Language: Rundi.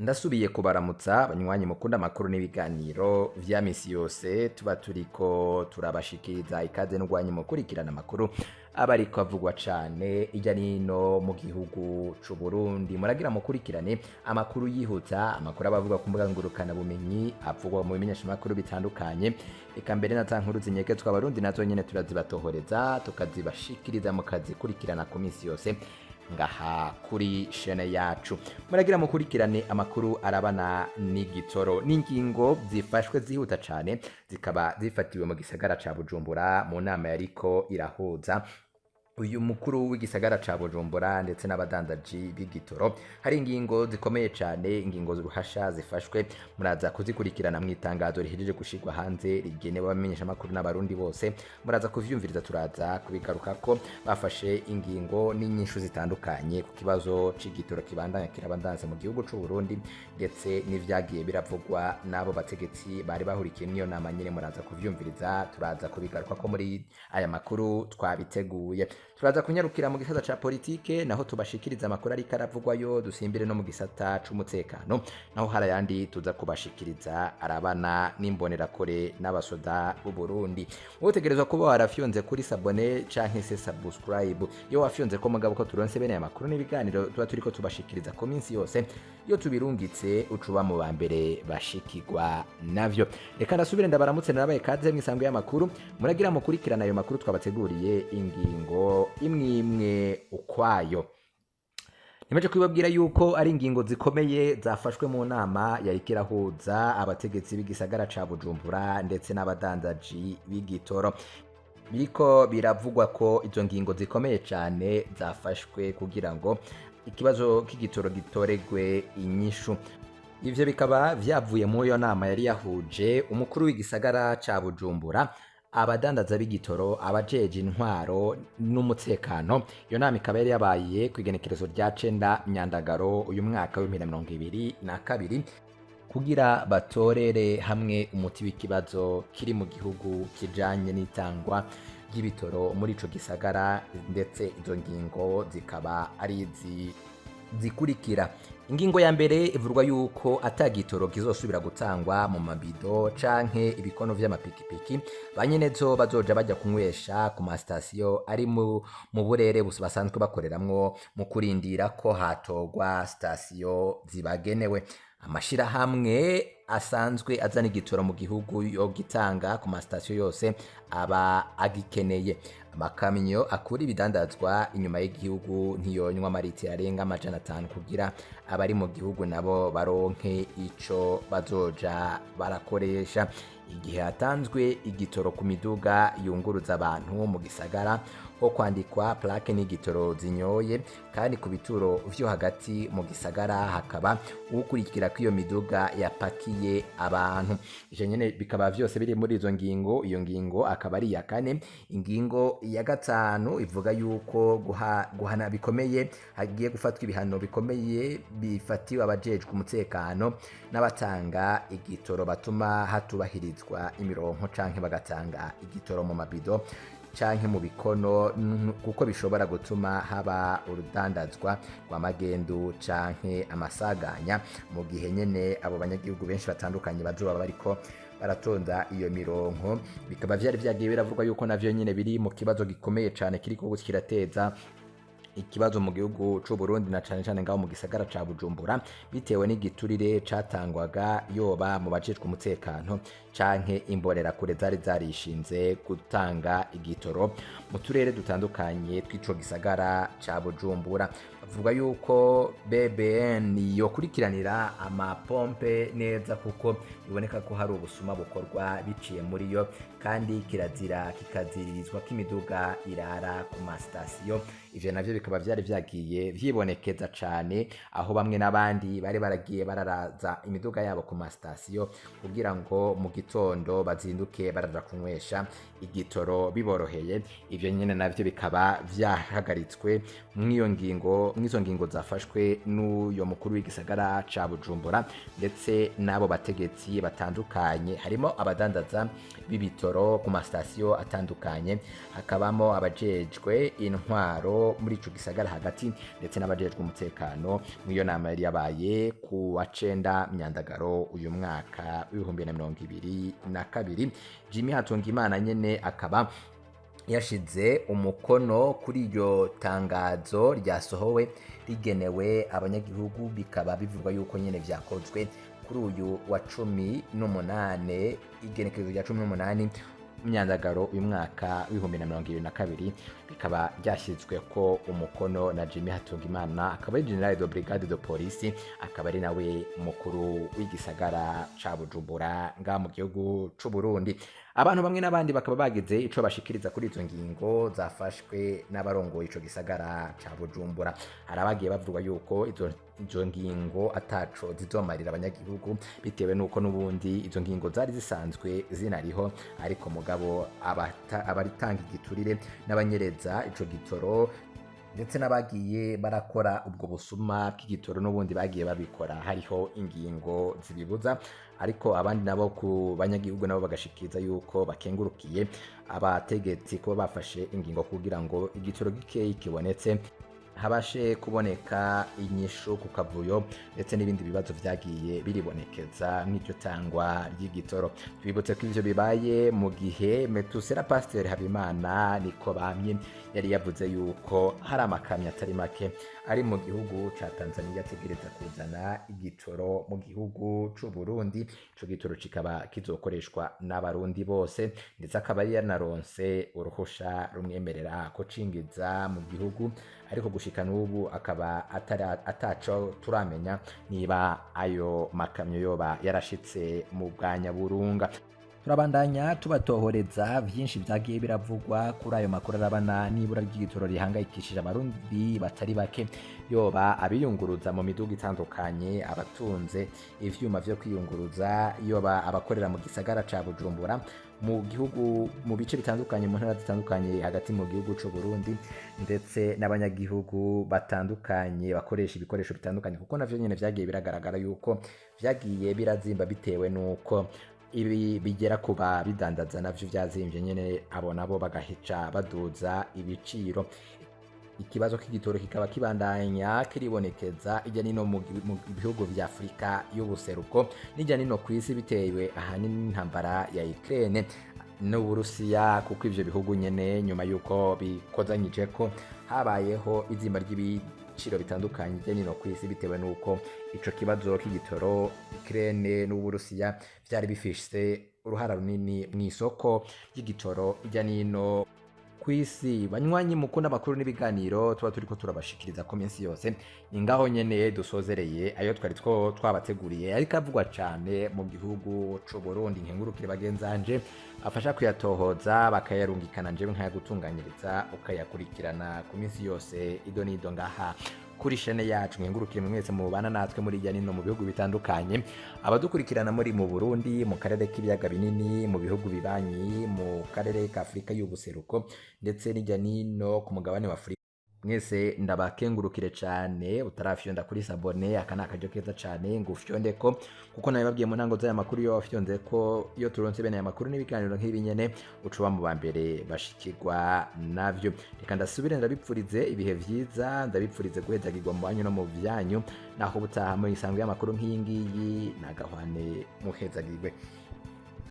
Ndasubiye kubaramutsa, banywanyi mukunda amakuru n'ibiganiro vya misi yose tuba turiko turabashikiriza. Ikaze n'urwanyi mukurikirana amakuru aba ariko avugwa cane irya nino mu gihugu c'u Burundi. Muragira mukurikirane amakuru yihuta, amakuru aba avugwa ku mbuga ngurukana bumenyi, avugwa mu bimenyeshamakuru bitandukanye, eka mbere na za nkuru zinyegezwa Abarundi, nazo nyene turazibatohoreza, tukazibashikiriza, mukazikurikirana ku misi yose ngaha kuri shene yacu. Muragira mukurikirane amakuru arabana n'igitoro n'ingingo zifashwe zihuta cane, zikaba zifatiwe mu gisagara ca Bujumbura mu nama yariko irahuza uyu mukuru w'igisagara ca Bujumbura ndetse n'abadandaji b'igitoro. Hari ingingo zikomeye cane, ingingo ruhasha zifashwe, muraza kuzikurikirana mu itangazo rihejeje gushirwa hanze rigenewe abamenyeshamakuru n'Abarundi bose. Muraza kuvyumviriza, turaza kubigarukako. Bafashe ingingo n'inyishu zitandukanye ku kibazo c'igitoro kibandanya kirabandanza mu gihugu c'u Burundi, ndetse n'ivyagiye biravugwa n'abo bategetsi bari bahurikiye mw'iyo nama nyene. Muraza kuvyumviriza, turaza kubigarukako muri aya makuru twabiteguye. Turaza kunyarukira mu gisata ca politike, naho tubashikiriza amakuru ariko aravugwayo. Dusimbire no mu gisata c'umutekano, naho hari ayandi tuza kubashikiriza arabana n'imbonerakure n'abasoda b'u Burundi. Wowe utegerezwa kuba warafyonze kuri s'abonner canke se subscribe. Iyo wafyonze ko, mugabo, ko turonse bene aya makuru n'ibiganiro tuba turiko tubashikiriza ku minsi yose, iyo tubirungitse ucuba mu ba mbere bashikirwa navyo. Reka ndasubire ndabaramutse, narabaye kaze mw'isango y'amakuru. Muragira mukurikirana ayo makuru twabateguriye, ingingo imwe imwe ukwayo. Nimeje kubibabwira yuko ari ingingo zikomeye zafashwe mu nama yariko irahuza abategetsi b'igisagara ca Bujumbura ndetse n'abadandaji b'igitoro. Biriko biravugwa ko izo ngingo zikomeye cane zafashwe kugira ngo ikibazo k'igitoro gitoregwe inyishu. Ivyo bikaba vyavuye muri iyo nama yari yahuje umukuru w'igisagara ca Bujumbura, abadandaza b'igitoro, abajeje intwaro n'umutekano. Iyo nama ikaba yari yabaye ku igenekerezo rya 9 Myandagaro uyu mwaka wa 2022, kugira batorere hamwe umuti w'ikibazo kiri mu gihugu kijanye n'itangwa ry'ibitoro muri ico gisagara. Ndetse izo ngingo zikaba ari izi zikurikira: ingingo ya mbere ivurwa yuko ata gitoro kizosubira gutangwa mu mabido canke ibikono vy'amapikipiki. Banyenezo bazoja bajya kunywesha ku masitasiyo ari mu burere basanzwe bakoreramwo, mu kurindira ko hatorwa sitasiyo zibagenewe. Amashirahamwe asanzwe azana igitoro mu gihugu yo gitanga ku masitasiyo yose aba agikeneye. Amakamyo akura ibidandazwa inyuma y'igihugu ntiyonywa amaritiro arenga 500, kugira abari mu gihugu nabo baronke ico bazoja barakoresha. Igihe hatanzwe igitoro ku miduga yunguruza abantu mu gisagara, ho kwandikwa plaque n'igitoro zinyoye, kandi ku bituro vyo hagati mu gisagara hakaba ukurikira ko iyo miduga yapakiye abantu. Ivyo nyene bikaba vyose biri muri izo ngingo. Iyo ngingo akaba ari iya kane. Ingingo ya gatanu ivuga yuko guhana bikomeye, hagiye gufatwa ibihano bikomeye bifatiwe abajejwe umutekano n'abatanga igitoro batuma hatubahirizwa imironko canke bagatanga igitoro mu mabido canke mu bikono, kuko bishobora gutuma haba urudandazwa rwa magendu canke amasaganya, mu gihe nyene abo banyagihugu benshi batandukanye bazoba bariko baratonda iyo mironko. Bikaba vyari vyagiye biravugwa yuko navyo nyene biri mu kibazo gikomeye cane kiriko kirateza ikibazo mu gihugu c'u Burundi, na cane cane ngaho mu gisagara ca Bujumbura, bitewe n'igiturire catangwaga, yoba mu bajejwe umutekano canke imbonerakure zari zarishinze gutanga igitoro mu turere dutandukanye tw'ico gisagara ca Bujumbura. Bavuga yuko BBN yokurikiranira amapompe neza, kuko biboneka ko hari ubusuma bukorwa biciye muri yo, kandi kirazira kikaziririzwa ko imiduga irara ku masitasiyo. Ivyo navyo bikaba vyari vyagiye vyibonekeza cane, aho bamwe n'abandi bari baragiye bararaza imiduga yabo ku masitasiyo kugira ngo mu gitondo bazinduke baraja kunywesha igitoro biboroheye. Ivyo nyene navyo bikaba vyahagaritswe mw'iyo ngingo, mw'izo ngingo zafashwe n'uyo mukuru w'igisagara ca Bujumbura ndetse n'abo bategetsi batandukanye, harimo abadandaza b'ibitoro. igitoro ku masitasiyo atandukanye, hakabamo abajejwe intwaro muri ico gisagara hagati ndetse n'abajejwe umutekano. Mw'iyo nama yari yabaye ku wa 9 Myandagaro uyu mwaka w'2022, Jimmy Hatungimana nyene akaba yashize umukono kuri iryo tangazo ryasohowe rigenewe abanyagihugu. Bikaba bivugwa yuko nyene vyakozwe kuri uyu wa 18, igenekerezo rya 18 Myandagaro uyu mwaka w'2022, bikaba byashyizwe ko umukono na Jimmy Hatungimana, akaba ari général de brigade de police, akaba ari nawe mukuru w'igisagara ca Bujumbura nga mu gihugu c'u Burundi. Abantu bamwe n'abandi bakaba bagize ico bashikiriza kuri izo ngingo zafashwe n'abarongoye ico gisagara ca Bujumbura. Hari abagiye bavuga yuko izo ngingo ataco zizomarira abanyagihugu, bitewe n'uko n'ubundi izo ngingo zari zisanzwe zinariho, ariko mugabo abaritanga igiturire n'abanyereza ico gitoro ndetse n'abagiye barakora ubwo busuma bw'igitoro n'ubundi bagiye babikora hariho ingingo zibibuza. Ariko abandi nabo ku banyagihugu nabo bagashikiriza yuko bakengurukiye abategetsi kuba bafashe ingingo kugira ngo igitoro gikeyi kibonetse, habashe kuboneka inyishu ku kavuyo ndetse n'ibindi bibazo vyagiye biribonekeza nk'iryo tangwa ry'igitoro. Twibutse ko ivyo bibaye mu gihe Metusera Pasteur Habimana niko bamye yari yavuze yuko hari amakamyo atari make ari mu gihugu ca Tanzania ategereza kuzana igitoro mu gihugu c'u Burundi, ico gitoro kikaba kizokoreshwa n'Abarundi bose, ndetse akaba yari yanaronse uruhusha rumwemerera ko cingiza mu gihugu, ariko gushika n'ubu akaba ataco turamenya niba ayo makamyo yoba yarashitse mu bwa Nyaburunga. Turabandanya tubatohoreza vyinshi vyagiye biravugwa kuri ayo makuru arabana n'ibura ry'igitoro rihangayikishije Abarundi batari bake, yoba abiyunguruza mu miduga itandukanye, abatunze ivyuma vyo kwiyunguruza, yoba abakorera mu gisagara ca Bujumbura, mu gihugu, mu bice bitandukanye, mu ntara zitandukanye hagati mu gihugu c'u Burundi, ndetse n'abanyagihugu batandukanye bakoresha ibikoresho bitandukanye, kuko navyo nyene vyagiye biragaragara yuko vyagiye birazimba bitewe n'uko ibi bigera ku babidandaza navyo vyazimvye nyene, abo nabo bagahica baduza ibiciro. Ikibazo k'igitoro kikaba kibandanya kiribonekeza ijya nino mu bihugu vya Afurika y'ubuseruko n'ijya nino ku isi, bitewe ahanini n'intambara ya Ukraine n'Uburusiya, kuko ivyo bihugu nyene nyuma y'uko bikozanyije ko habayeho izimba ry'ibiciro bitandukanye hirya nino ku isi, bitewe n'uko ico kibazo k'igitoro, Ukraine n'Uburusiya vyari bifise uruhara runini mu isoko ry'igitoro hirya nino kw'isi. Banywanyi mukunda amakuru n'ibiganiro tuba turiko turabashikiriza ko minsi yose, ni ngaho nyene dusozereye ayo twari two twabateguriye ariko avugwa cane mu gihugu c'u Burundi. Nkengurukire bagenzanje afasha kuyatohoza bakayarungikana, njewe nkayagutunganyiriza ukayakurikirana ku minsi yose ido n'ido ngaha kuri chaîne yacu. Nkengurukire mwese mubana natwe muri hirya nino mu bihugu bitandukanye, abadukurikirana muri mu Burundi, mu karere k'ibiyaga binini, mu bihugu bibanyi, mu karere ka Afurika y'ubuseruko ndetse n'ijya nino ku mugabane wa Afurika. Mwese ndabakengurukire cane. Utarafyonda kuri s'abonner, aka ni akaryo keza cane ngo ufyonde ko, kuko nabibabwiye mu ntango z'aya makuru, iyo wafyonze ko, iyo turonse bene aya makuru n'ibiganiro nk'ibi nyene, uca uba mu ba mbere bashikirwa navyo. Reka ndasubire ndabipfurize ibihe vyiza, ndabipfurize guhezagirwa mu banyu no mu vyanyu. Naho ubutaha mu isango y'amakuru nk'iyi ngiyi, nagahwane, muhezagirwe.